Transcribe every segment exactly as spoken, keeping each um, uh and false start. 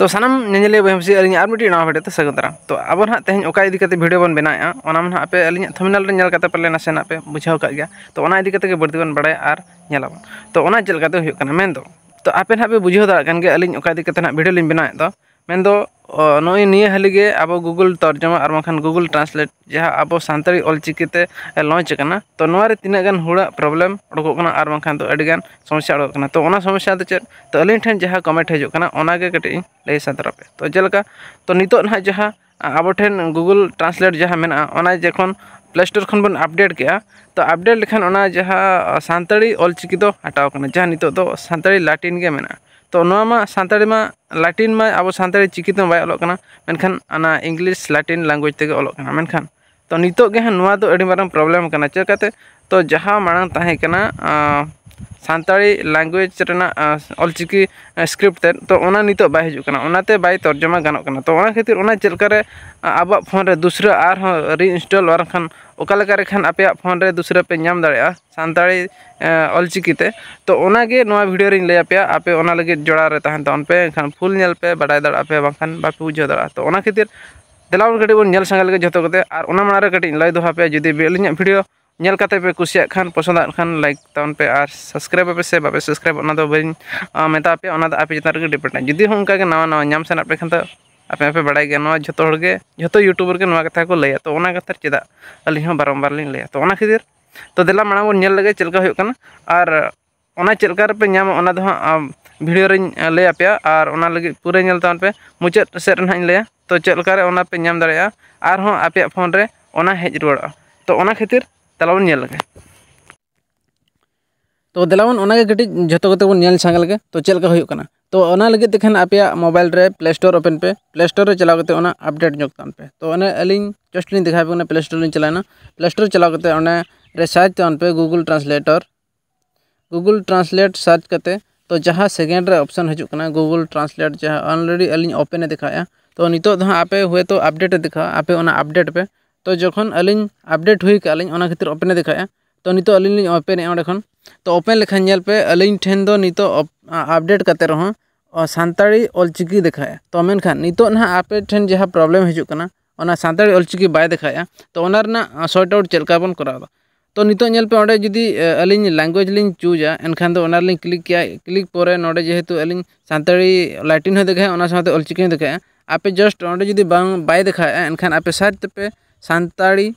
ᱛᱚ ᱥᱟᱱᱟᱢ ᱧᱮᱧᱮᱞᱤᱭᱟᱹ ᱵᱚᱭᱦᱟ ᱢᱤᱥᱤ, ᱟᱹᱞᱤᱧᱟᱜ ᱟᱨ ᱢᱤᱫᱴᱤᱡ ᱱᱟᱣᱟ video ᱛᱮ ᱥᱟᱹᱜᱩᱱ ᱫᱟᱨᱟᱢ᱾ ᱛᱚ ᱟᱵᱚ ᱱᱟᱦᱟᱜ ᱛᱮᱦᱮᱧ ᱚᱠᱟ ᱤᱫᱤ ᱠᱟᱛᱮ video ᱵᱚᱱ ᱵᱮᱱᱟᱣᱮᱫᱼᱟ, ᱚᱱᱟ ᱢᱟ ᱱᱟᱦᱟᱜ ᱟᱯᱮ ᱟᱹᱞᱤᱧᱟᱜ thumbnail ᱨᱮ ᱧᱮᱞ ᱠᱟᱛᱮ ᱯᱟᱞᱮ ᱱᱟᱥᱮᱱᱟᱜ ᱯᱮ ᱵᱩᱡᱷᱟᱹᱣ ᱠᱟᱜ ᱜᱮᱭᱟ᱾ ᱛᱚ ᱚᱱᱟ ᱤᱫᱤ ᱠᱟᱛᱮ ᱜᱮ ᱵᱟᱹᱲᱛᱤ ᱵᱚᱱ ᱵᱟᱲᱟᱭᱟ ᱟᱨ ᱧᱮᱞᱟᱵᱚᱱ᱾ ᱛᱚ ᱚᱱᱟ ᱪᱮᱫ ᱞᱮᱠᱟᱛᱮ ᱦᱩᱭᱩᱜ ᱠᱟᱱᱟ ᱢᱮᱱᱫᱚ, ᱛᱚ ᱟᱯᱮ ᱱᱟᱦᱟᱜ ᱯᱮ ᱵᱩᱡᱷᱟᱹᱣ ᱫᱟᱲᱮᱭᱟᱜ ᱠᱟᱱ ᱜᱮᱭᱟ ᱟᱹᱞᱤᱧ ᱚᱠᱟ ᱤᱫᱤ ᱠᱟᱛᱮ ᱱᱟᱦᱟᱜ video ᱞᱤᱧ ᱵᱮᱱᱟᱣᱮᱫ ᱫᱚ᱾ ᱢᱮᱱᱫᱚ, ᱚ, ᱱᱚᱜᱼᱚᱭ ᱱᱤᱭᱟᱹ ᱦᱟᱹᱞᱤ ᱜᱮ ᱟᱵᱚ Google ᱛᱚᱨᱡᱚᱢᱟ ᱟᱨ ᱵᱟᱝᱠᱷᱟᱱ Google Translate, ᱡᱟᱦᱟᱸ ᱟᱵᱚ ᱥᱟᱱᱛᱟᱲᱤ ᱚᱞᱪᱤᱠᱤ ᱛᱮ launch ᱟᱠᱟᱱᱟ, ᱛᱚ ᱱᱚᱣᱟ ᱨᱮ ᱛᱤᱱᱟᱹᱜ ᱜᱟᱱ ᱦᱚᱲᱟᱜ problem ᱩᱰᱩᱠᱚᱜ ᱠᱟᱱᱟ ᱟᱨ ᱵᱟᱝᱠᱷᱟᱱ ᱫᱚ ᱟᱹᱰᱤ ᱜᱟᱱ ᱥᱚᱢᱚᱥᱥᱟ ᱩᱰᱩᱠᱚᱜ ᱠᱟᱱᱟ᱾ ᱛᱚ ᱚᱱᱟ ᱥᱚᱢᱚᱥᱥᱟ ᱫᱚ ᱪᱮᱫ? ᱛᱚ ᱟᱹᱞᱤᱧ ᱴᱷᱮᱱ ᱡᱟᱦᱟᱸ comment ᱦᱤᱡᱩᱜ ᱠᱟᱱᱟ, ᱚᱱᱟ ᱜᱮ ᱠᱟᱹᱴᱤᱡ ᱤᱧ ᱞᱟᱹᱭ ᱥᱚᱫᱚᱨ ᱟᱯᱮ᱾ ᱛᱚ ᱪᱮᱫ ᱞᱮᱠᱟ? ᱛᱚ ᱱᱤᱛᱚᱜ ᱱᱟᱦᱟᱜ ᱡᱟᱦᱟᱸ, ᱟ, ᱟᱵᱚ ᱴᱷᱮᱱ Google Translate ᱡᱟᱦᱟᱸ ᱢᱮᱱᱟᱜᱼᱟ, ᱚᱱᱟ ᱡᱚᱠᱷᱚᱱ Play Store ᱠᱷᱚᱱ ᱵᱚᱱ update ᱠᱮᱜᱼᱟ, ᱛᱚ update ᱞᱮᱠᱷᱟᱱ ᱚᱱᱟ ᱡᱟᱦᱟᱸ, ᱟ, ᱥᱟᱱᱛᱟᱲᱤ ᱚᱞᱪᱤᱠᱤ ᱫᱚ ᱦᱟᱴᱟᱣ ᱠᱟᱱᱟ, ᱡᱟᱦᱟᱸ ᱱᱤᱛᱚᱜ ᱫᱚ ᱥᱟᱱᱛᱟᱲᱤ ᱞᱟᱴᱤᱱ ᱜᱮ ᱢᱮᱱᱟᱜᱼᱟ᱾ ᱛᱚ ᱱᱚᱣᱟ ᱢᱟ ᱥᱟᱱᱛᱟᱲᱤ ᱢᱟ, ᱞᱟᱴᱤᱱ ᱢᱟ ᱟᱵᱚ ᱥᱟᱱᱛᱟᱲᱤ ᱪᱤᱠᱤ ᱛᱮᱢᱟ ᱵᱟᱭ ᱚᱞᱚᱜ ᱠᱟᱱᱟ, ᱢᱮᱱᱠᱷᱟᱱ ᱚᱱᱟ English Latin language ᱛᱮᱜᱮ ᱚᱞᱚᱜ ᱠᱟᱱᱟ᱾ ᱢᱮᱱᱠᱷᱟᱱ ᱛᱚ ᱱᱤᱛᱚᱜ ᱜᱮ ᱦᱟᱸᱜ ᱱᱚᱣᱟ ᱫᱚ ᱟᱹᱰᱤ ᱢᱟᱨᱟᱝ problem ᱠᱟᱱᱟ᱾ ᱪᱮᱫ ᱞᱮᱠᱟᱛᱮ? ᱛᱚ ᱡᱟᱦᱟᱸ ᱢᱟᱲᱟᱝ ᱛᱟᱦᱮᱸ ᱠᱟᱱᱟ, ᱟᱸ, ᱥᱟᱱᱛᱟᱲᱤ language ᱨᱮᱱᱟᱜ, ᱟᱸ, ᱚᱞᱪᱤᱠᱤ, ᱟᱸ, script ᱛᱮᱫ, ᱛᱚ ᱚᱱᱟ ᱱᱤᱛᱚᱜ ᱵᱟᱭ ᱦᱤᱡᱩᱜ ᱠᱟᱱᱟ, ᱚᱱᱟᱛᱮ ᱵᱟᱭ ᱛᱚᱨᱡᱚᱢᱟ ᱜᱟᱱᱚᱜ ᱠᱟᱱᱟ᱾ ᱛᱚ ᱚᱱᱟ ᱠᱷᱟᱹᱛᱤᱨ ᱚᱱᱟ ᱪᱮᱫ ᱞᱮᱠᱟᱨᱮ, ᱟᱸ, ᱟᱵᱚᱣᱟᱜ phone ᱨᱮ ᱫᱩᱥᱨᱟᱹ ᱟᱨᱦᱚᱸ reinstall ᱵᱟᱝᱠᱷᱟᱱ ᱚᱠᱟ ᱞᱮᱠᱟ ᱨᱮ ᱠᱷᱟᱱ ᱟᱯᱮᱭᱟᱜ phone ᱨᱮ ᱫᱩᱥᱨᱟᱹ ᱯᱮ ᱧᱟᱢ ᱫᱟᱲᱮᱭᱟᱜᱼᱟ ᱥᱟᱱᱛᱟᱲᱤ, ᱟᱸ, ᱚᱞᱪᱤᱠᱤ ᱛᱮ? ᱛᱚ ᱚᱱᱟᱜᱮ ᱱᱚᱣᱟ video ᱨᱤᱧ ᱞᱟᱹᱭ ᱟᱯᱮᱭᱟ, ᱟᱯᱮ ᱚᱱᱟ ᱞᱟᱹᱜᱤᱫ ᱡᱚᱲᱟᱣ ᱨᱮ ᱛᱟᱦᱮᱱ ᱛᱟᱵᱚᱱ ᱯᱮ, ᱮᱱᱠᱷᱟᱱ full ᱧᱮᱞ ᱯᱮ, ᱵᱟᱰᱟᱭ ᱫᱟᱲᱮᱭᱟᱜᱼᱟ ᱯᱮ, ᱵᱟᱝᱠᱷᱟᱱ ᱵᱟᱯᱮ ᱵᱩᱡᱷᱟᱹᱣ ᱫᱟᱲᱮᱭᱟᱜᱼᱟ᱾ ᱛᱚ ᱚᱱᱟ ᱠᱷᱟᱹᱛᱤᱨ ᱫᱮᱞᱟ ᱵᱚᱱ ᱠᱟᱹᱴᱤᱡ ᱵᱚᱱ ᱧᱮᱞ ᱥᱟᱸᱜᱮ ᱞᱮᱜᱮ ᱡᱷᱚᱛᱚ ᱠᱚᱛᱮ, ᱟᱨ ᱚᱱᱟ ᱢᱟᱲᱟᱝ ᱨᱮ ᱠᱟᱹᱴᱤᱡ ᱤᱧ ᱞᱟᱹᱭ ᱫᱚᱦᱚ ᱟᱯᱮᱭᱟ, ᱡᱩᱫᱤ ᱟᱹᱞᱤᱧᱟᱜ video ᱧᱮᱞ ᱠᱟᱛᱮ ᱯᱮ ᱠᱩᱥᱤᱭᱟᱜ ᱠᱷᱟᱱ, ᱯᱚᱥᱚᱸᱫᱟᱜ ᱠᱷᱟᱱ, like ᱛᱟᱵᱚᱱ ᱯᱮ, ᱟᱨ subscribe ᱟᱯᱮ ᱥᱮ ᱵᱟᱯᱮ subscribe, ᱚᱱᱟ ᱫᱚ ᱵᱟᱹᱧ, ᱟᱸ, ᱢᱮᱛᱟ ᱯᱮᱭᱟ, ᱚᱱᱟ ᱫᱚ ᱟᱯᱮ ᱪᱮᱛᱟᱱ ᱨᱮᱜᱮ depend ᱟᱭ᱾ ᱡᱩᱫᱤ ᱦᱚᱸ ᱚᱱᱠᱟ ᱜᱮ ᱱᱟᱣᱟ ᱱᱟᱣᱟ ᱧᱟᱢ ᱥᱟᱱᱟ ᱯᱮ ᱠᱷᱟᱱ ᱫᱚ, ᱟᱯᱮ ᱦᱚᱸᱯᱮ ᱵᱟᱲᱟᱭ ᱜᱮᱭᱟ, ᱱᱚᱣᱟ ᱡᱷᱚᱛᱚ ᱦᱚᱲ ᱜᱮ, ᱡᱷᱚᱛᱚ YouTuber ᱜᱮ ᱱᱚᱣᱟ ᱠᱟᱛᱷᱟ ᱠᱚ ᱞᱟᱹᱭᱟ᱾ ᱛᱚ ᱚᱱᱟ ᱠᱟᱛᱷᱟ ᱪᱮᱫᱟᱜ ᱟᱹᱞᱤᱧ ᱦᱚᱸ ᱵᱟᱨᱚᱢᱵᱟᱨ ᱞᱤᱧ ᱞᱟᱹᱭᱟ? ᱛᱚ ᱚᱱᱟ ᱠᱷᱟᱹᱛᱤᱨ, ᱛᱚ ᱫᱮᱞᱟ ᱢᱟᱲᱟᱝ ᱵᱚᱱ ᱧᱮᱞ ᱞᱮᱜᱮ ᱪᱮᱫ ᱞᱮᱠᱟ ᱦᱩᱭᱩᱜ ᱠᱟᱱᱟ᱾ ᱟᱨ ᱚᱱᱟ ᱪᱮᱫ ᱞᱮᱠᱟ ᱨᱮᱯᱮ ᱧᱟᱢᱟ, ᱚᱱᱟ ᱫᱚ ᱦᱟᱸᱜ, ᱟᱢ, video ᱨᱮᱧ, ᱟᱸ, ᱞᱟᱹᱭ ᱟᱯᱮᱭᱟ, ᱟᱨ ᱚᱱᱟ ᱞᱟᱹᱜᱤᱫ ᱯᱩᱨᱟᱹ ᱧᱮᱞ ᱛᱟᱵᱚᱱ ᱯᱮ᱾ ᱢᱩᱪᱟᱹᱫ ᱥᱮᱫ ᱨᱮ ᱱᱟᱦᱟᱜ ᱤᱧ ᱞᱟᱹᱭᱟ, ᱛᱚ ᱪᱮᱫ ᱞᱮᱠᱟ ᱨᱮ ᱚᱱᱟ ᱯᱮ ᱧᱟᱢ ᱫᱟᱲᱮᱭᱟᱜᱼᱟ, ᱟᱨᱦᱚᱸ ᱟᱯᱮᱭᱟᱜ phone ᱨᱮ ᱚᱱᱟ ᱦᱮᱡ ᱨᱩᱣᱟᱹᱲᱚᱜᱼᱟ᱾ ᱛᱚ ᱚᱱᱟ ᱠᱷᱟᱹᱛᱤᱨ ᱫᱮᱞᱟ ᱵᱚᱱ ᱧᱮᱞ ᱞᱮᱜᱮ᱾ ᱛᱚ ᱫᱮᱞᱟ ᱵᱚᱱ ᱚᱱᱟ ᱜᱮ ᱠᱟᱹᱴᱤᱡ ᱡᱷᱚᱛᱚ ᱠᱚᱛᱮ ᱵᱚᱱ ᱧᱮᱞ ᱥᱟᱸᱜᱮ ᱞᱮᱜᱮ, ᱛᱚ ᱪᱮᱫ ᱞᱮᱠᱟ ᱦᱩᱭᱩᱜ ᱠᱟᱱᱟ᱾ ᱛᱚ ᱚᱱᱟ ᱞᱟᱹᱜᱤᱫ ᱛᱮ ᱠᱷᱟᱱ ᱟᱯᱮᱭᱟᱜ mobile ᱨᱮ Play Store open ᱯᱮ, Play Store ᱨᱮ ᱪᱟᱞᱟᱣ ᱠᱟᱛᱮ ᱚᱱᱟ update ᱧᱚᱜ ᱛᱟᱵᱚᱱ ᱯᱮ᱾ ᱛᱚ ᱚᱱᱮ ᱟᱹᱞᱤᱧ just ᱞᱤᱧ ᱫᱮᱠᱷᱟᱣ ᱟᱯᱮ ᱠᱟᱱᱟ, Play Store ᱞᱤᱧ ᱪᱟᱞᱟᱣᱮᱱᱟ, Play Store ᱪᱟᱞᱟᱣ ᱠᱟᱛᱮ ᱚᱸᱰᱮ ᱨᱮ search ᱛᱟᱵᱚᱱ ᱯᱮ Google Translator᱾ Google Translate search ᱠᱟᱛᱮ, ᱛᱚ ᱡᱟᱦᱟᱸ second ᱨᱮ option ᱦᱤᱡᱩᱜ ᱠᱟᱱᱟ Google Translate, ᱡᱟᱦᱟᱸ already ᱟᱹᱞᱤᱧ open ᱮ ᱫᱮᱠᱷᱟᱣᱮᱫᱼᱟ, ᱛᱚ ᱱᱤᱛᱚᱜ ᱫᱚ ᱦᱟᱸᱜ ᱟᱯᱮ ᱦᱚᱭᱛᱳ update ᱮ ᱫᱮᱠᱷᱟᱣᱟ, ᱟᱯᱮ ᱚᱱᱟ update ᱯᱮ᱾ ᱛᱚ ᱡᱚᱠᱷᱚᱱ ᱟᱹᱞᱤᱧ update ᱦᱩᱭ ᱠᱟᱜᱼᱟ ᱞᱤᱧ, ᱚᱱᱟ ᱠᱷᱟᱹᱛᱤᱨ open ᱮ ᱫᱮᱠᱷᱟᱣᱮᱫᱼᱟ᱾ ᱛᱚ ᱱᱤᱛᱚᱜ ᱟᱹᱞᱤᱧ ᱞᱤᱧ open ᱮᱫᱼᱟ ᱚᱸᱰᱮ ᱠᱷᱚᱱ᱾ ᱛᱚ open ᱞᱮᱠᱷᱟᱱ ᱧᱮᱞ ᱯᱮ, ᱟᱹᱞᱤᱧ ᱴᱷᱮᱱ ᱫᱚ ᱱᱤᱛᱚᱜ op-, update ᱠᱟᱛᱮ ᱨᱮᱦᱚᱸ ᱚ, ᱥᱟᱱᱛᱟᱲᱤ ᱚᱞᱪᱤᱠᱤ ᱫᱮᱠᱷᱟᱣᱮᱫᱼᱟ᱾ ᱛᱚ ᱢᱮᱱᱠᱷᱟᱱ ᱱᱤᱛᱚᱜ ᱱᱟᱦᱟᱜ ᱟᱯᱮ ᱴᱷᱮᱱ ᱡᱟᱦᱟᱸ problem ᱦᱤᱡᱩᱜ ᱠᱟᱱᱟ, ᱚᱱᱟ ᱥᱟᱱᱛᱟᱲᱤ ᱚᱞᱪᱤᱠᱤ ᱵᱟᱭ ᱫᱮᱠᱷᱟᱣᱮᱫᱼᱟ᱾ ᱛᱚ ᱚᱱᱟ ᱨᱮᱱᱟᱜ ᱥᱚᱨᱴ ᱟᱣᱩᱴ ᱪᱮᱫ ᱞᱮᱠᱟ ᱵᱚᱱ ᱠᱚᱨᱟᱣ ᱮᱫᱟ? ᱛᱚ ᱱᱤᱛᱚᱜ ᱧᱮᱞ ᱯᱮ, ᱚᱸᱰᱮ ᱡᱩᱫᱤ ᱟᱹᱞᱤᱧ language ᱞᱤᱧ ᱪᱩᱡᱟ, ᱮᱱᱠᱷᱟᱱ ᱫᱚ ᱚᱱᱟ ᱨᱮᱞᱤᱧ ᱠᱞᱤᱠ ᱠᱮᱭᱟ᱾ ᱠᱞᱤᱠ ᱯᱚᱨᱮ ᱱᱚᱰᱮ ᱡᱮᱦᱮᱛᱩ ᱟᱹᱞᱤᱧ ᱥᱟᱱᱛᱟᱲᱤ ᱞᱟᱴᱤᱱ ᱦᱚᱸ ᱫᱮᱠᱷᱟᱣᱮᱫᱼᱟ, ᱚᱱᱟ ᱥᱟᱶᱛᱮ ᱚᱞᱪᱤᱠᱤ ᱦᱚᱸ ᱫᱮᱠᱷᱟᱣᱮᱫᱼᱟ᱾ ᱟᱯᱮ ᱡᱟᱥᱴ ᱚᱸᱰᱮ ᱡᱩᱫᱤ ᱵᱟᱝ ᱵᱟᱭ ᱫᱮᱠᱷᱟᱣᱮᱫᱼᱟ, ᱮᱱᱠᱷᱟᱱ ᱟᱯᱮ ᱥᱟᱨᱪ ᱛᱮᱯᱮ ᱥᱟᱱᱛᱟᱲᱤ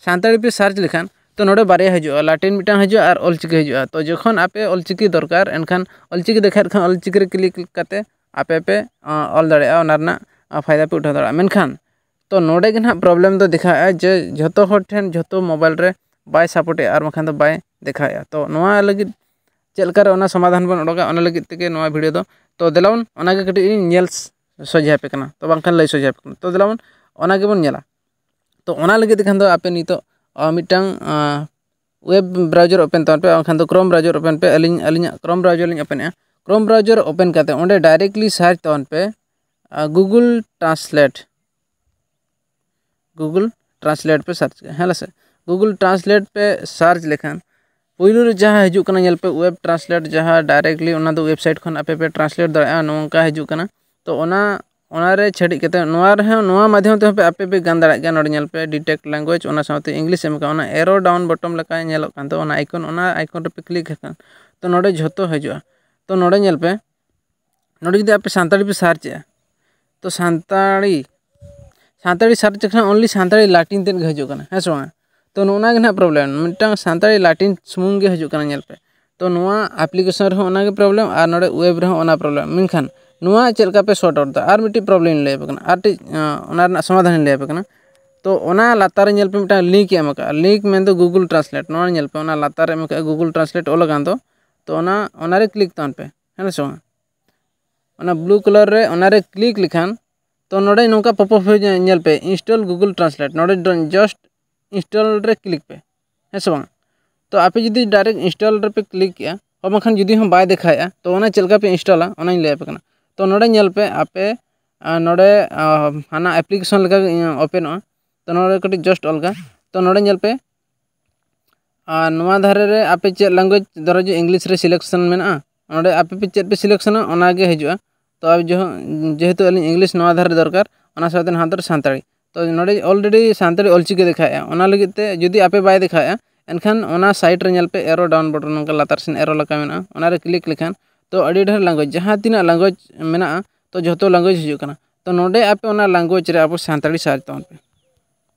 ᱥᱟᱱᱛᱟᱲᱤ ᱯᱮ ᱥᱟᱨᱪ ᱞᱮᱠᱷᱟᱱ, ᱛᱚ ᱱᱚᱰᱮ ᱵᱟᱨᱭᱟ ᱦᱤᱡᱩᱜᱼᱟ, ᱞᱟᱴᱤᱱ ᱢᱤᱫᱴᱟᱝ ᱦᱤᱡᱩᱜᱼᱟ ᱟᱨ ᱚᱞᱪᱤᱠᱤ ᱦᱤᱡᱩᱜᱼᱟ᱾ ᱛᱚ ᱡᱚᱠᱷᱚᱱ ᱟᱯᱮ ᱚᱞᱪᱤᱠᱤ ᱫᱚᱨᱠᱟᱨ, ᱮᱱᱠᱷᱟᱱ ᱚᱞᱪᱤᱠᱤ ᱫᱮᱠᱷᱟᱣᱮᱫ ᱠᱷᱟᱱ ᱚᱞᱪᱤᱠᱤ ᱨᱮ ᱠᱞᱤᱠ ᱠᱟᱛᱮ ᱟᱯᱮ ᱯᱮ ᱚᱞ ᱫᱟᱲᱮᱭᱟᱜᱼᱟ, ᱚᱱᱟ ᱨᱮᱱᱟᱜ ᱯᱷᱟᱭᱫᱟ ᱯᱮ ᱩᱴᱷᱟᱹᱣ ᱫᱟᱲᱮᱭᱟᱜᱼᱟ᱾ ᱢᱮᱱᱠᱷᱟᱱ ᱛᱚ ᱱᱚᱰᱮ ᱜᱮ ᱱᱟᱦᱟᱜ problem ᱫᱚ ᱫᱮᱠᱷᱟᱣᱮᱫᱼᱟ ᱡᱮ ᱡᱷᱚᱛᱚ ᱦᱚᱲ ᱴᱷᱮᱱ ᱡᱷᱚᱛᱚ ᱢᱳᱵᱟᱭᱤᱞ ᱨᱮ ᱵᱟᱭ ᱥᱟᱯᱳᱨᱴᱮᱫᱼᱟ ᱟᱨ ᱵᱟᱝᱠᱷᱟᱱ ᱫᱚ ᱵᱟᱭ ᱫᱮᱠᱷᱟᱣᱮᱫᱼᱟ᱾ ᱛᱚ ᱱᱚᱣᱟ ᱞᱟᱹᱜᱤᱫ ᱪᱮᱫ ᱞᱮᱠᱟᱨᱮ ᱚᱱᱟ ᱥᱚᱢᱟᱫᱷᱟᱱ ᱵᱚᱱ ᱚᱰᱚᱠᱟ, ᱚᱱᱟ ᱞᱟᱹᱜᱤᱫ ᱛᱮᱜᱮ ᱱᱚᱣᱟ ᱵᱷᱤᱰᱤᱭᱳ ᱫᱚ᱾ ᱛᱚ ᱫᱮᱞᱟ ᱵᱚᱱ ᱚᱱᱟᱜᱮ ᱠᱟᱹᱴᱤᱡ ᱤᱧ ᱧᱮᱞ ᱥᱚᱡᱷᱮ ᱟᱯᱮ ᱠᱟᱱᱟ, ᱛᱚ ᱵᱟᱝᱠᱷᱟᱱ ᱞᱟᱹᱭ ᱥᱚᱡᱷᱮ ᱟᱯᱮ ᱠᱟᱱᱟ᱾ ᱛᱚ ᱫᱮᱞᱟ ᱵᱚᱱ ᱚᱱᱟ ᱜᱮᱵᱚᱱ ᱧᱮᱞᱟ᱾ ᱛᱚ ᱚᱱᱟ ᱞᱟᱹᱜᱤᱫ ᱛᱮᱠᱷᱟᱱ ᱫᱚ ᱟᱯᱮ ᱱᱤᱛᱚᱜ ᱢᱤᱫᱴᱟᱝ web browser open ᱛᱟᱵᱚᱱ ᱯᱮ, ᱵᱟᱝᱠᱷᱟᱱ ᱫᱚ Chrome browser open ᱯᱮ᱾ ᱟᱹᱞᱤᱧ ᱟᱹᱞᱤᱧᱟᱜ Chrome browser ᱞᱤᱧ openᱮᱫᱼᱟ᱾ Chrome browser open ᱠᱟᱛᱮ ᱚᱸᱰᱮ directly search ᱛᱟᱵᱚᱱ ᱯᱮ Google Translate᱾ Google Translate ᱯᱮ ᱥᱟᱨᱪ ᱠᱮᱫᱼᱟ, ᱦᱮᱸ ᱥᱮ? Google Translate ᱯᱮ ᱥᱟᱨᱪ ᱞᱮᱠᱷᱟᱱ ᱯᱩᱭᱞᱩ ᱨᱮ ᱡᱟᱦᱟᱸ ᱦᱤᱡᱩᱜ ᱠᱟᱱᱟ, ᱧᱮᱞ ᱯᱮ, web translate, ᱡᱟᱦᱟᱸ directly ᱚᱱᱟ ᱫᱚ website ᱠᱷᱚᱱ ᱟᱯᱮ ᱯᱮ translate ᱫᱟᱲᱮᱭᱟᱜᱼᱟ, ᱱᱚᱝᱠᱟ ᱦᱤᱡᱩᱜ ᱠᱟᱱᱟ᱾ ᱛᱚ ᱚᱱᱟ ᱚᱱᱟ ᱨᱮ ᱪᱷᱟᱹᱰᱤᱡ ᱠᱟᱛᱮ ᱱᱚᱣᱟ ᱨᱮᱦᱚᱸ, ᱱᱚᱣᱟ ᱢᱟᱫᱽᱫᱷᱚᱢ ᱛᱮᱦᱚᱸ ᱯᱮ ᱟᱯᱮ ᱯᱮ ᱜᱟᱱ ᱫᱟᱲᱮᱭᱟᱜ ᱜᱮᱭᱟ᱾ ᱱᱚᱰᱮ ᱧᱮᱞ ᱯᱮ, detect language, ᱚᱱᱟ ᱥᱟᱶᱛᱮ English ᱮᱢ ᱟᱠᱟᱫᱼᱟ, ᱚᱱᱟ arrow down button ᱞᱮᱠᱟ ᱧᱮᱞᱚᱜ ᱠᱟᱱ ᱫᱚ, ᱚᱱᱟ icon, ᱚᱱᱟ icon ᱨᱮᱯᱮ ᱠᱞᱤᱠ ᱞᱮᱠᱷᱟᱱ ᱛᱚ ᱱᱚᱰᱮ ᱡᱷᱚᱛᱚ ᱦᱤᱡᱩᱜᱼᱟ᱾ ᱛᱚ ᱱᱚᱰᱮ ᱧᱮᱞ ᱯᱮ, ᱱᱚᱰᱮ ᱡᱩᱫᱤ ᱟᱯᱮ ᱥᱟᱱᱛᱟᱲᱤ ᱯᱮ ᱥᱟᱨᱪᱮᱜᱼᱟ, ᱛᱚ ᱥᱟᱱᱛᱟᱲᱤ ᱥᱟᱱᱛᱟᱲᱤ ᱥᱟᱨᱪ ᱞᱮᱠᱷᱟᱱ only ᱥᱟᱱᱛᱟᱲᱤ ᱞᱟᱴᱤᱱ ᱛᱮᱫ ᱜᱮ ᱦᱤᱡᱩᱜ ᱠᱟᱱᱟ, ᱦᱮᱸ ᱥᱮ ᱵᱟᱝ? ᱛᱚ ᱱᱚᱜᱼᱚ ᱱᱚᱣᱟ ᱜᱮ ᱱᱟᱦᱟᱜ problem, ᱢᱤᱫᱴᱟᱝ ᱥᱟᱱᱛᱟᱲᱤ ᱞᱟᱴᱤᱱ ᱥᱩᱢᱩᱝ ᱜᱮ ᱦᱤᱡᱩᱜ ᱠᱟᱱᱟ᱾ ᱧᱮᱞ ᱯᱮ, ᱛᱚ ᱱᱚᱣᱟ application ᱨᱮᱦᱚᱸ ᱚᱱᱟᱜᱮ problem ᱟᱨ ᱱᱚᱰᱮ web ᱨᱮᱦᱚᱸ ᱚᱱᱟ problem᱾ ᱢᱮᱱᱠᱷᱟᱱ ᱱᱚᱣᱟ ᱪᱮᱫ ᱞᱮᱠᱟ ᱯᱮ sort out ᱫᱟ? ᱟᱨ ᱢᱤᱫᱴᱤᱡ problem ᱤᱧ ᱞᱟᱹᱭ ᱟᱯᱮ ᱠᱟᱱᱟ, ᱟᱨ ᱴᱤᱡ ᱚᱱᱟ ᱨᱮᱱᱟᱜ ᱥᱚᱢᱟᱫᱷᱟᱱ ᱤᱧ ᱞᱟᱹᱭ ᱟᱯᱮ ᱠᱟᱱᱟ᱾ ᱛᱚ ᱚᱱᱟ ᱞᱟᱛᱟᱨ ᱨᱮ ᱧᱮᱞ ᱯᱮ, ᱢᱤᱫᱴᱟᱝ link ᱮ ᱮᱢ ᱟᱠᱟᱫᱼᱟ, link ᱢᱮᱱᱫᱚ Google Translate᱾ ᱱᱚᱣᱟ ᱧᱮᱞ ᱯᱮ, ᱚᱱᱟ ᱞᱟᱛᱟᱨ ᱨᱮ ᱮᱢ ᱟᱠᱟᱫᱼᱟ Google Translate ᱚᱞ ᱟᱠᱟᱱ ᱫᱚ, ᱛᱚ ᱚᱱᱟ ᱚᱱᱟᱨᱮ ᱠᱞᱤᱠ ᱛᱟᱵᱚᱱ ᱯᱮ, ᱦᱮᱸ ᱥᱮ ᱵᱟᱝ? ᱚᱱᱟ blue colour ᱨᱮ ᱚᱱᱟᱨᱮ ᱠᱞᱤᱠ ᱞᱮᱠᱷᱟᱱ ᱛᱚ ᱱᱚᱰᱮ ᱱᱚᱝᱠᱟ pop up ᱦᱤᱡᱩᱜᱼᱟ, ᱧᱮᱞ ᱯᱮ, install Google Translate᱾ ᱱᱚᱰᱮ just install ᱨᱮ ᱠᱞᱤᱠ ᱯᱮ, ᱦᱮᱸ ᱥᱮ ᱵᱟᱝ? ᱛᱚ ᱟᱯᱮ ᱡᱩᱫᱤ direct install ᱨᱮᱯᱮ ᱠᱞᱤᱠ ᱠᱮᱜᱼᱟ, ᱦᱚᱸ ᱵᱟᱝᱠᱷᱟᱱ ᱡᱩᱫᱤ ᱦᱚᱸ ᱵᱟᱭ ᱫᱮᱠᱷᱟᱣᱮᱫᱼᱟ, ᱛᱚ ᱚᱱᱟ ᱪᱮᱫ ᱞᱮᱠᱟ ᱯᱮ installᱟ ᱚᱱᱟᱧ ᱞᱟᱹᱭ ᱟᱯᱮ ᱠᱟᱱᱟ᱾ ᱛᱚ ᱱᱚᱰᱮ ᱧᱮᱞ ᱯᱮ, ᱟᱯᱮ ᱟᱨ ᱱᱚᱰᱮ ᱟᱨ ᱦᱟᱱᱟ application ᱞᱮᱠᱟ ᱜᱮ ᱤᱧᱟᱹᱜ open ᱚᱜᱼᱟ᱾ ᱛᱚ ᱱᱚᱰᱮ ᱠᱟᱹᱴᱤᱡ just ᱚᱞᱜᱟ᱾ ᱛᱚ ᱱᱚᱰᱮ ᱧᱮᱞ ᱯᱮ, ᱟᱨ ᱱᱚᱣᱟ ᱫᱷᱟᱨᱮ ᱨᱮ ᱟᱯᱮ ᱪᱮᱫ language, ᱫᱷᱚᱨᱚ ᱡᱮ English ᱨᱮ selection ᱢᱮᱱᱟᱜᱼᱟ, ᱱᱚᱰᱮ ᱟᱯᱮ ᱯᱮ ᱪᱮᱫ ᱯᱮ ᱥᱤᱞᱮᱠᱥᱚᱱᱟ, ᱚᱱᱟ ᱜᱮ ᱦᱤᱡᱩᱜᱼᱟ᱾ ᱛᱚ ᱟᱵᱚ ᱡᱚᱦᱚ-, ᱡᱮᱦᱮᱛᱩ ᱟᱹᱞᱤᱧ ᱤᱝᱞᱤᱥ ᱱᱚᱣᱟ ᱫᱷᱟᱨᱮ ᱫᱚᱨᱠᱟᱨ, ᱚᱱᱟ ᱥᱟᱶᱛᱮ ᱱᱟᱦᱟᱜ ᱫᱚ ᱥᱟᱱᱛᱟᱲᱤ᱾ ᱛᱚ ᱱᱚᱰᱮ already ᱥᱟᱱᱛᱟᱲᱤ ᱚᱞᱪᱤᱠᱤ ᱫᱮᱠᱷᱟᱣᱮᱫᱼᱟ, ᱚᱱᱟ ᱞᱟᱹᱜᱤᱫ ᱛᱮ ᱡᱩᱫᱤ ᱟᱯᱮ ᱵᱟᱭ ᱫᱮᱠᱷᱟᱣᱮᱫᱼᱟ, ᱮᱱᱠᱷᱟᱱ ᱚᱱᱟ ᱥᱟᱭᱤᱰ ᱨᱮ ᱧᱮᱞ ᱯᱮ ᱮᱨᱳ ᱰᱟᱣᱩᱱ ᱵᱚᱴᱚᱱ, ᱱᱚᱝᱠᱟ ᱞᱟᱛᱟᱨ ᱥᱮᱱ ᱮᱨᱳ ᱞᱮᱠᱟ ᱢᱮᱱᱟᱜᱼᱟ, ᱚᱱᱟ ᱨᱮ ᱠᱞᱤᱠ ᱞᱮᱠᱷᱟᱱ ᱛᱚ ᱟᱹᱰᱤ ᱰᱷᱮᱨ ᱞᱮᱝᱜᱩᱭᱮᱡᱽ, ᱡᱟᱦᱟᱸ ᱛᱤᱱᱟᱹᱜ ᱞᱮᱝᱜᱩᱭᱮᱡᱽ ᱢᱮᱱᱟᱜᱼᱟ, ᱛᱚ ᱡᱷᱚᱛᱚ ᱞᱮᱝᱜᱩᱭᱮᱡᱽ ᱦᱤᱡᱩᱜ ᱠᱟᱱᱟ᱾ ᱛᱚ ᱱᱚᱰᱮ ᱟᱯᱮ ᱚᱱᱟ ᱞᱮᱝᱜᱩᱭᱮᱡᱽ ᱨᱮ ᱟᱵᱚ ᱥᱟᱱᱛᱟᱲᱤ ᱥᱟᱨᱪ ᱛᱟᱵᱚᱱ ᱯᱮ᱾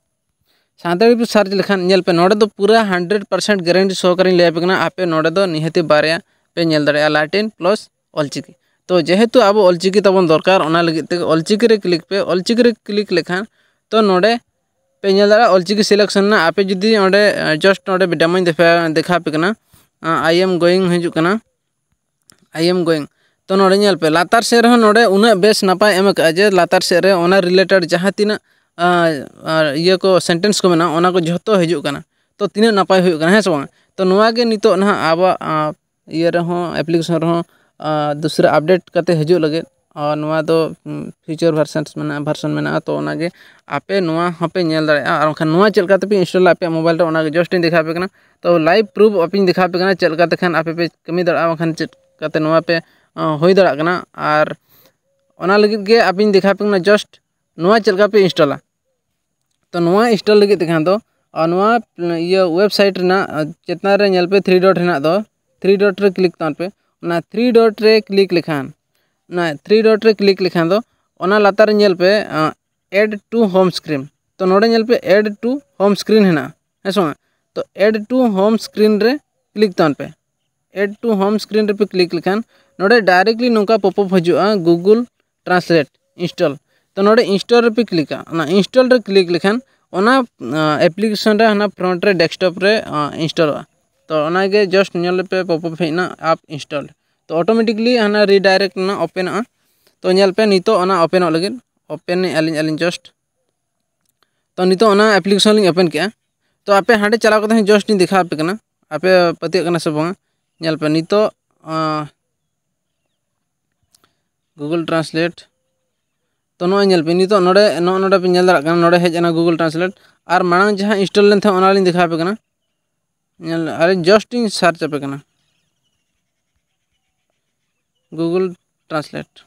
ᱥᱟᱱᱛᱟᱲᱤ ᱯᱮ ᱥᱟᱨᱪ ᱞᱮᱠᱷᱟᱱ ᱧᱮᱞ ᱯᱮ, ᱱᱚᱰᱮ ᱫᱚ ᱯᱩᱨᱟᱹ ᱦᱟᱱᱰᱨᱮᱰ ᱯᱟᱨᱥᱮᱱᱴ ᱜᱮᱨᱮᱱᱴᱤ ᱥᱚᱦᱚᱠᱟᱨᱤᱧ ᱞᱟᱹᱭ ᱟᱯᱮ ᱠᱟᱱᱟ, ᱟᱯᱮ ᱱᱚᱰᱮ ᱫᱚ ᱱᱤᱦᱟᱹᱛᱤ ᱵᱟᱨᱭᱟ ᱯᱮ ᱧᱮᱞ ᱫᱟᱲᱮᱭᱟᱜᱼᱟ, ᱞᱟᱴᱤᱱ ᱯᱞᱟᱥ ᱚᱞᱪᱤᱠᱤ᱾ ᱛᱚ ᱡᱮᱦᱮᱛᱩ ᱟᱵᱚ ᱚᱞᱪᱤᱠᱤ ᱛᱟᱵᱚᱱ ᱫᱚᱨᱠᱟᱨ, ᱚᱱᱟ ᱞᱟᱹᱜᱤᱫ ᱛᱮ ᱚᱞᱪᱤᱠᱤ ᱨᱮ ᱠᱞᱤᱠ ᱯᱮ᱾ ᱚᱞᱪᱤᱠᱤ ᱨᱮ ᱠᱞᱤᱠ ᱞᱮᱠᱷᱟᱱ ᱛᱚ ᱱᱚᱰᱮ ᱯᱮ ᱧᱮᱞ ᱫᱟᱲᱮᱭᱟᱜᱼᱟ ᱚᱞᱪᱤᱠᱤ ᱥᱤᱞᱮᱠᱥᱚᱱ ᱨᱮᱱᱟᱜ᱾ ᱟᱯᱮ ᱡᱩᱫᱤ ᱚᱸᱰᱮ ᱡᱟᱥᱴ ᱱᱚᱰᱮ ᱰᱮᱢᱳᱧ ᱫᱮᱠᱷᱟᱣ ᱫᱮᱠᱷᱟᱣ ᱟᱯᱮ ᱠᱟᱱᱟ, I am going ᱦᱤᱡᱩᱜ ᱠᱟᱱᱟ, I am going᱾ ᱛᱚ ᱱᱚᱰᱮ ᱧᱮᱞ ᱯᱮ, ᱞᱟᱛᱟᱨ ᱥᱮᱫ ᱨᱮᱦᱚᱸ ᱱᱚᱰᱮ ᱩᱱᱟᱹᱜ ᱵᱮᱥ ᱱᱟᱯᱟᱭ ᱮᱢ ᱟᱠᱟᱫᱼᱟ ᱡᱮ ᱞᱟᱛᱟᱨ ᱥᱮᱫ ᱨᱮ ᱚᱱᱟ ᱨᱤᱞᱮᱴᱮᱰ ᱡᱟᱦᱟᱸ ᱛᱤᱱᱟᱹᱜ ᱟᱨ ᱤᱭᱟᱹ ᱠᱚ, ᱥᱮᱱᱴᱮᱱᱥ ᱠᱚ ᱢᱮᱱᱟᱜᱼᱟ, ᱚᱱᱟ ᱠᱚ ᱡᱷᱚᱛᱚ ᱦᱤᱡᱩᱜ ᱠᱟᱱᱟ᱾ ᱛᱚ ᱛᱤᱱᱟᱹᱜ ᱱᱟᱯᱟᱭ ᱦᱩᱭᱩᱜ ᱠᱟᱱᱟ, ᱦᱮᱸ ᱥᱮ ᱵᱟᱝ? ᱛᱚ ᱱᱚᱣᱟ ᱜᱮ ᱱᱤᱛᱚᱜ ᱱᱟᱦᱟᱜ ᱟᱵᱚᱣᱟᱜ ᱤᱭᱟᱹ ᱨᱮᱦᱚᱸ, ᱮᱯᱞᱤᱠᱮᱥᱚᱱ ᱨᱮᱦᱚᱸ ᱫᱩᱥᱨᱟ ᱟᱯᱰᱮᱴ ᱠᱟᱛᱮ ᱦᱤᱡᱩᱜ ᱞᱟᱹᱜᱤᱫ᱾ ᱟᱨ ᱱᱚᱣᱟ ᱫᱚ ᱯᱷᱤᱪᱟᱨ ᱵᱷᱟᱨᱥᱚᱱ ᱢᱮᱱᱟᱜᱼᱟ, ᱵᱷᱟᱨᱥᱚᱱ ᱢᱮᱱᱟᱜᱼᱟ᱾ ᱛᱚ ᱚᱱᱟᱜᱮ ᱟᱯᱮ ᱱᱚᱣᱟ ᱦᱚᱸᱯᱮ ᱧᱮᱞ ᱫᱟᱲᱮᱭᱟᱜᱼᱟ᱾ ᱟᱨ ᱵᱟᱝᱠᱷᱟᱱ ᱱᱚᱣᱟ ᱪᱮᱫ ᱞᱮᱠᱟ ᱛᱮᱯᱮ ᱤᱱᱥᱴᱚᱞᱟ ᱟᱯᱮᱭᱟᱜ ᱢᱳᱵᱟᱭᱤᱞ ᱨᱮ, ᱚᱱᱟᱜᱮ ᱡᱟᱥᱴ ᱤᱧ ᱫᱮᱠᱷᱟᱣ ᱟᱯᱮ ᱠᱟᱱᱟ᱾ ᱛᱚ ᱞᱟᱭᱤᱵᱷ ᱯᱨᱩᱯᱷ ᱟᱯᱮᱧ ᱫᱮᱠᱷᱟᱣ ᱟᱯᱮ ᱠᱟᱱᱟ, ᱪᱮᱫ ᱞᱮᱠᱟ ᱛᱮᱠᱷᱟᱱ ᱟᱯᱮ ᱯᱮ ᱠᱟᱹᱢᱤ ᱫᱟᱲᱮᱭᱟᱜᱼᱟ, ᱵᱟᱝᱠᱷᱟᱱ ᱪᱮᱫ ᱞᱮᱠᱟᱛᱮ ᱱᱚᱣᱟ ᱯᱮ ᱦᱩᱭ ᱫᱟᱲᱮᱭᱟᱜ ᱠᱟᱱᱟ᱾ ᱟᱨ ᱚᱱᱟ ᱞᱟᱹᱜᱤᱫ ᱜᱮ ᱟᱯᱮᱧ ᱫᱮᱠᱷᱟᱣ ᱟᱯᱮ ᱠᱟᱱᱟ, ᱡᱟᱥᱴ ᱱᱚᱣᱟ ᱪᱮᱫ ᱞᱮᱠᱟ ᱯᱮ ᱤᱱᱥᱴᱚᱞᱟ᱾ ᱛᱚ ᱱᱚᱣᱟ ᱤᱱᱥᱴᱚᱞ ᱞᱟᱹᱜᱤᱫ ᱛᱮᱠᱷᱟᱱ ᱫᱚ ᱱᱚᱣᱟ ᱤᱭᱟᱹ ᱳᱭᱮᱵᱽᱥᱟᱭᱤᱴ ᱨᱮᱱᱟᱜ ᱪᱮᱛᱟᱱ ᱨᱮ ᱧᱮᱞ ᱯᱮ, ᱛᱷᱨᱤ ᱰᱚᱴ ᱦᱮᱱᱟᱜ ᱫᱚ, ᱛᱷᱨᱤ ᱰᱚᱴ ᱨᱮ ᱠᱞᱤᱠ ᱛᱟᱵᱚᱱ ᱯᱮ᱾ ᱚᱱᱟ ᱛᱷᱨᱤ ᱰᱚᱴ ᱨᱮ ᱠᱞᱤᱠ ᱞᱮᱠᱷᱟᱱ, ᱚᱱᱟ ᱛᱷᱨᱤ ᱰᱚᱴ ᱨᱮ ᱠᱞᱤᱠ ᱞᱮᱠᱷᱟᱱ ᱫᱚ ᱚᱱᱟ ᱞᱟᱛᱟᱨ ᱨᱮ ᱧᱮᱞ ᱯᱮ, ᱮᱰ ᱴᱩ ᱦᱳᱢ ᱥᱠᱨᱤᱱ᱾ ᱛᱚ ᱱᱚᱰᱮ ᱧᱮᱞ ᱯᱮ, ᱮᱰ ᱴᱩ ᱦᱳᱢ ᱥᱠᱨᱤᱱ ᱦᱮᱱᱟᱜᱼᱟ, ᱦᱮᱸ ᱥᱮ ᱵᱟᱝ? ᱛᱚ ᱮᱰ ᱴᱩ ᱦᱳᱢ ᱥᱠᱨᱤᱱ ᱨᱮ ᱠᱞᱤᱠ ᱛᱟᱵᱚᱱ ᱯᱮ᱾ ᱮᱰ ᱴᱩ ᱦᱳᱢ ᱥᱠᱨᱤᱱ ᱨᱮᱯᱮ ᱠᱞᱤᱠ ᱞᱮᱠᱷᱟᱱ ᱱᱚᱰᱮ ᱰᱟᱭᱨᱮᱠᱴᱞᱤ ᱱᱚᱝᱠᱟ ᱯᱚᱯᱚᱯ ᱦᱤᱡᱩᱜᱼᱟ, ᱜᱩᱜᱩᱞ ᱴᱨᱟᱱᱥᱞᱮᱴ ᱤᱱᱥᱴᱚᱞ᱾ ᱛᱚ ᱱᱚᱰᱮ ᱤᱱᱥᱴᱚᱞ ᱨᱮᱯᱮ ᱠᱞᱤᱠᱟ᱾ ᱚᱱᱟ ᱤᱱᱥᱴᱚᱞ ᱨᱮ ᱠᱞᱤᱠ ᱞᱮᱠᱷᱟᱱ ᱚᱱᱟ ᱮᱯᱞᱤᱠᱮᱥᱚᱱ ᱨᱮ ᱦᱟᱱᱟ ᱯᱷᱨᱚᱱᱴ ᱨᱮ, ᱰᱮᱥᱠᱴᱚᱯ ᱨᱮ ᱤᱱᱥᱴᱚᱞᱚᱜᱼᱟ᱾ ᱛᱚ ᱚᱱᱟᱜᱮ ᱡᱟᱥᱴ ᱧᱮᱞ ᱯᱮ, ᱯᱚᱯᱚᱯ ᱦᱮᱡ ᱮᱱᱟ, ᱟᱯ ᱤᱱᱥᱴᱚᱞ᱾ ᱛᱚ ᱚᱴᱳᱢᱮᱴᱤᱠᱞᱤ ᱦᱟᱱᱟ ᱨᱤᱰᱟᱭᱨᱮᱠᱴ ᱨᱮᱱᱟᱜ ᱳᱯᱮᱱᱚᱜᱼᱟ᱾ ᱛᱚ ᱧᱮᱞ ᱯᱮ, ᱱᱤᱛᱚᱜ ᱚᱱᱟ ᱳᱯᱮᱱᱚᱜ ᱞᱟᱹᱜᱤᱫ, ᱳᱯᱮᱱᱮᱜᱼᱟ ᱞᱤᱧ ᱟᱹᱞᱤᱧ ᱡᱟᱥᱴ᱾ ᱛᱚ ᱱᱤᱛᱚᱜ ᱚᱱᱟ ᱮᱯᱞᱤᱠᱮᱥᱚᱱ ᱞᱤᱧ ᱳᱯᱮᱱ ᱠᱮᱜᱼᱟ᱾ ᱛᱚ ᱟᱯᱮ ᱦᱟᱸᱰᱮ ᱪᱟᱞᱟᱣ ᱠᱟᱛᱮ ᱦᱚᱸ ᱡᱟᱥᱴ ᱤᱧ ᱫᱮᱠᱷᱟᱣ ᱟᱯᱮ ᱠᱟᱱᱟ, ᱟᱯᱮ ᱯᱟᱹᱛᱭᱟᱹᱜ ᱠᱟᱱᱟ ᱥᱮ ᱵᱟᱝᱟ? ᱧᱮᱞ ᱯᱮ ᱱᱤᱛᱚᱜ, ᱟᱸ, ᱜᱩᱜᱩᱞ ᱴᱨᱟᱱᱥᱞᱮᱴ᱾ ᱛᱚ ᱱᱚᱜᱼᱚᱭ ᱧᱮᱞ ᱯᱮ, ᱱᱤᱛᱚᱜ ᱱᱚᱰᱮ, ᱱᱚᱜᱼᱚ ᱱᱚᱰᱮ ᱯᱮ ᱧᱮᱞ ᱫᱟᱲᱮᱭᱟᱜ ᱠᱟᱱᱟ, ᱱᱚᱰᱮ ᱦᱮᱡ ᱮᱱᱟ ᱜᱩᱜᱩᱞ ᱴᱨᱟᱱᱥᱞᱮᱴ᱾ ᱟᱨ ᱢᱟᱲᱟᱝ ᱡᱟᱦᱟᱸ ᱤᱱᱥᱴᱚᱞ ᱞᱮᱱ ᱛᱟᱦᱮᱸᱫ, ᱚᱱᱟ ᱞᱤᱧ ᱫᱮᱠᱷᱟᱣ ᱟᱯᱮ ᱠᱟᱱᱟ᱾ ᱧᱮᱞ, ᱟᱨ ᱡᱟᱥᱴ ᱤᱧ ᱥᱟᱨᱪ ᱟᱯᱮ ᱠᱟᱱᱟ᱾ Google Translate᱾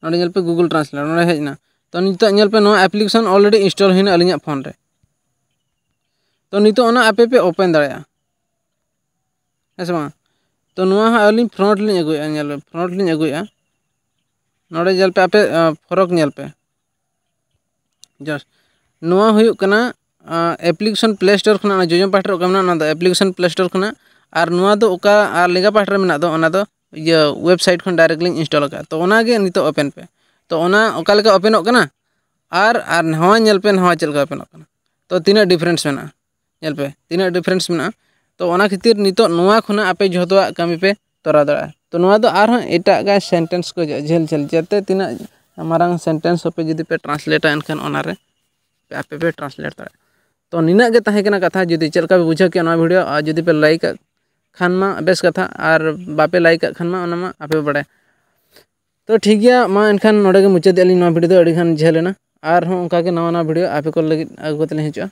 ᱱᱚᱰᱮ ᱧᱮᱞ ᱯᱮ, Google Translate ᱱᱚᱰᱮ ᱦᱮᱡ ᱮᱱᱟ᱾ ᱛᱚ ᱱᱤᱛᱚᱜ ᱧᱮᱞ ᱯᱮ, ᱱᱚᱣᱟ application already install ᱦᱩᱭᱱᱟ ᱟᱹᱞᱤᱧᱟᱜ ᱯᱷᱳᱱ ᱨᱮ᱾ ᱛᱚ ᱱᱤᱛᱚᱜ ᱚᱱᱟ ᱟᱯᱮ ᱯᱮ open ᱫᱟᱲᱮᱭᱟᱜᱼᱟ, ᱦᱮᱸ ᱥᱮ ᱵᱟᱝ? ᱛᱚ ᱱᱚᱣᱟ ᱦᱚᱸ ᱟᱹᱞᱤᱧ front ᱞᱤᱧ ᱟᱹᱜᱩᱭᱮᱫᱼᱟ, ᱧᱮᱞ ᱯᱮ, front ᱞᱤᱧ ᱟᱹᱜᱩᱭᱮᱫᱼᱟ᱾ ᱱᱚᱰᱮ ᱧᱮᱞ ᱯᱮ ᱟᱯᱮ, ᱟᱸ, ᱯᱷᱚᱨᱚᱠ ᱧᱮᱞ ᱯᱮ᱾ Just ᱱᱚᱣᱟ ᱦᱩᱭᱩᱜ ᱠᱟᱱᱟ, ᱟᱸ, application Play Store ᱠᱷᱚᱱᱟᱜ ᱚᱱᱟ ᱡᱚᱡᱚᱢ ᱯᱟᱦᱴᱟ ᱨᱮ ᱚᱠᱟ ᱢᱮᱱᱟᱜᱼᱟ, ᱚᱱᱟ ᱫᱚ application Play Store ᱠᱷᱚᱱᱟᱜ᱾ ᱟᱨ ᱱᱚᱣᱟ ᱫᱚ ᱚᱠᱟ ᱟᱨ ᱞᱮᱸᱜᱟ ᱯᱟᱦᱴᱟ ᱨᱮ ᱢᱮᱱᱟᱜ ᱫᱚ, ᱚᱱᱟ ᱫᱚ ᱤᱭᱟᱹ website ᱠᱷᱚᱱ direct ᱞᱤᱧ install ᱟᱠᱟᱫᱼᱟ᱾ ᱛᱚ ᱚᱱᱟᱜᱮ ᱱᱤᱛᱚᱜ open ᱯᱮ᱾ ᱛᱚ ᱚᱱᱟ ᱚᱠᱟ ᱞᱮᱠᱟ openᱚᱜ ᱠᱟᱱᱟ ᱟᱨ, ᱟᱨ ᱱᱚᱣᱟ ᱧᱮᱞ ᱯᱮ, ᱱᱚᱣᱟ ᱪᱮᱫ ᱞᱮᱠᱟ openᱚᱜ ᱠᱟᱱᱟ᱾ ᱛᱚ ᱛᱤᱱᱟᱹᱜ difference ᱢᱮᱱᱟᱜᱼᱟ, ᱧᱮᱞ ᱯᱮ ᱛᱤᱱᱟᱹᱜ difference ᱢᱮᱱᱟᱜᱼᱟ᱾ ᱛᱚ ᱚᱱᱟ ᱠᱷᱟᱹᱛᱤᱨ ᱱᱤᱛᱚᱜ ᱱᱚᱣᱟ ᱠᱷᱚᱱᱟᱜ ᱟᱯᱮ ᱡᱷᱚᱛᱚᱣᱟᱜ ᱠᱟᱹᱢᱤ ᱯᱮ ᱛᱚᱨᱟᱣ ᱫᱟᱲᱮᱭᱟᱜᱼᱟ᱾ ᱛᱚ ᱱᱚᱣᱟ ᱫᱚ ᱟᱨᱦᱚᱸ ᱮᱴᱟᱜ ᱜᱟᱭ sentence ᱠᱚ ᱦᱤᱡᱩᱜᱼᱟ, ᱡᱷᱟᱹᱞ ᱡᱷᱟᱹᱞ, ᱡᱟᱛᱮ ᱛᱤᱱᱟᱹᱜ ᱢᱟᱨᱟᱝ sentence ᱦᱚᱸᱯᱮ ᱡᱩᱫᱤ ᱯᱮ translateᱟ, ᱮᱱᱠᱷᱟᱱ ᱚᱱᱟᱨᱮ ᱟᱯᱮ ᱯᱮ translate ᱫᱟᱲᱮᱭᱟᱜᱼᱟ᱾ ᱛᱚ ᱱᱤᱱᱟᱹᱜ ᱜᱮ ᱛᱟᱦᱮᱸ ᱠᱟᱱᱟ ᱠᱟᱛᱷᱟ᱾ ᱡᱩᱫᱤ ᱪᱮᱫ ᱞᱮᱠᱟ ᱯᱮ ᱵᱩᱡᱷᱟᱹᱣ ᱠᱮᱜᱼᱟ ᱱᱚᱣᱟ video, ᱟᱨ ᱡᱩᱫᱤ ᱯᱮ like ᱟᱜ ᱠᱷᱟᱱ ᱢᱟ ᱵᱮᱥ ᱠᱟᱛᱷᱟ, ᱟᱨ ᱵᱟᱯᱮ like ᱟᱜ ᱠᱷᱟᱱ ᱢᱟ ᱚᱱᱟ ᱢᱟ ᱟᱯᱮ ᱯᱮ ᱵᱟᱲᱟᱭᱟ᱾ ᱛᱚ ᱴᱷᱤᱠ ᱜᱮᱭᱟ, ᱢᱟ ᱮᱱᱠᱷᱟᱱ ᱱᱚᱰᱮ ᱜᱮ ᱢᱩᱪᱟᱹᱫᱮᱜᱼᱟ ᱞᱤᱧ ᱱᱚᱣᱟ video ᱫᱚ, ᱟᱹᱰᱤ ᱜᱟᱱ ᱡᱷᱟᱹᱞ ᱮᱱᱟ᱾ ᱟᱨᱦᱚᱸ ᱚᱱᱠᱟ ᱜᱮ ᱱᱟᱣᱟ ᱱᱟᱣᱟ video ᱟᱯᱮ ᱠᱚ ᱞᱟᱹᱜᱤᱫ ᱟᱹᱜᱩ ᱠᱟᱛᱮ ᱞᱤᱧ ᱦᱤᱡᱩᱜᱼᱟ᱾